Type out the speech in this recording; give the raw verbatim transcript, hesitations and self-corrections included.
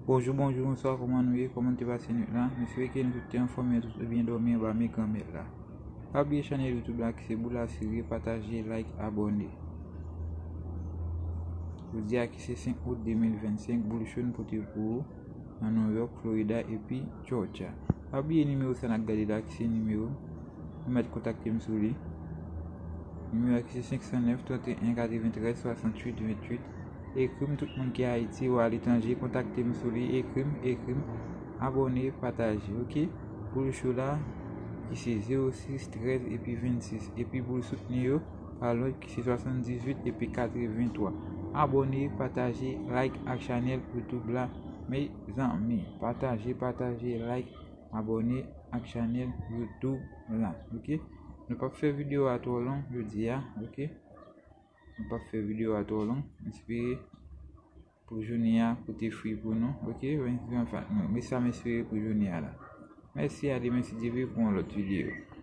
Bonjou, bonjou, bonswa, kòman nou ye? Kòman nou te pase nwit la? M espere ke nou tout te anfòm, nou tout te byen dòmi anba men Granmèt la. Pa bliye chanèl YouTube la ki se Boul Asire, pataje, like, abòne. Jodi a ki se senk out de mil vennsenk, Boul Cho n pote pou ou nan New York, Florida epi Georgia. Pa bliye nimewo sa n ap gade la ki se nimewo ou mèt kontakte m sou li. Nimewo a ki se senk san nèf, trant e en, katreventrèz, swasanntuit, venntuit. Ekri m, tout moun ki Ayiti ou aletranje, kontakte m sou li, ekri m, ekri m, abòne, pataje, oke? Boul Cho la ki se zewo sis, trèz epi vennsis, epi pou l soutni yo pa lòt ki se swasanndizuit epi katreventwa. Abòne, pataje, like ak chanèl YouTube la, mezanmi. Pataje, pataje, like, abòne ak chanèl YouTube la, oke? Nou p ap fè videyo a twò long jodi a, oke? Nou p ap fè videyo a twò long. M espere pou jounen an pote fwi pou nou, oke? Men sa m espere pou jounen an la. Mèsi, a demen si Dye vle pou yon lòt videyo.